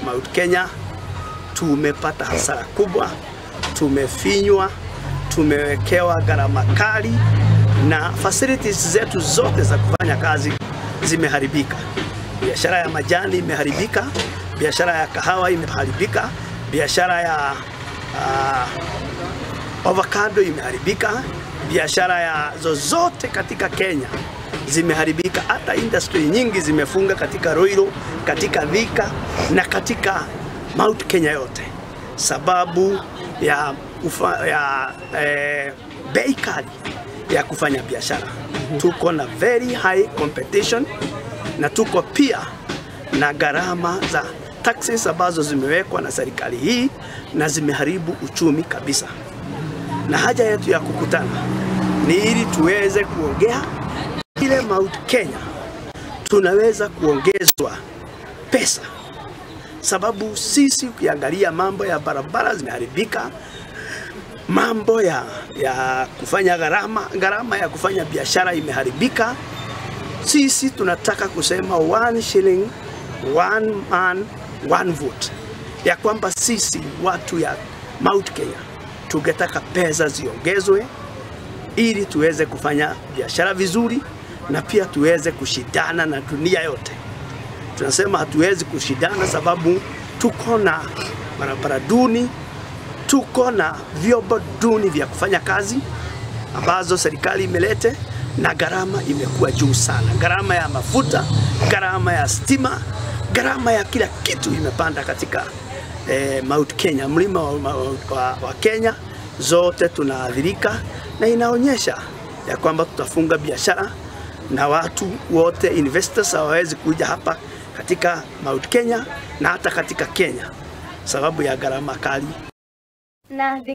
Mount Kenya tumepata hasara kubwa, tumefinywa, tumewekewa gharama kali na facilities zetu zote za kufanya kazi zimeharibika. Biashara ya majani imeharibika, biashara ya kahawa imeharibika, biashara ya avocado imeharibika, biashara ya zozote katika Kenya zimeharibika. Hata industry nyingi zimefunga katika Ruiru, katika Thika na katika Mount Kenya yote, sababu ya bei kali ya kufanya biashara. Tuko na very high competition na tuko pia na gharama za taxes ambazo zimewekwa na serikali hii na zimeharibu uchumi kabisa. Na haja yetu ya kukutana ni ili tuweze kuongea ile Mount Kenya tunaweza kuongezwa pesa, sababu sisi ukiangalia mambo ya barabara zimeharibika, mambo ya kufanya gharama ya kufanya biashara imeharibika. Sisi tunataka kusema 1 shilling, 1 man, 1 vote, ya kwamba sisi watu ya Mount Kenya tungetaka pesa ziongezwe ili tuweze kufanya biashara vizuri na pia tuweze kushindana na dunia yote. Tunasema hatuwezi kushindana sababu tuko na barabara duni, tuko na vyombo duni vya kufanya kazi ambazo serikali imelete, na gharama imekuwa juu sana. Gharama ya mafuta, gharama ya stima, gharama ya kila kitu imepanda katika Mount Kenya, mlima wa Kenya. Zote tunaathirika, na inaonyesha ya kwamba tutafunga biashara na watu wote investors hawawezi kuja hapa katika Mount Kenya na hata katika Kenya sababu ya gharama kali. Na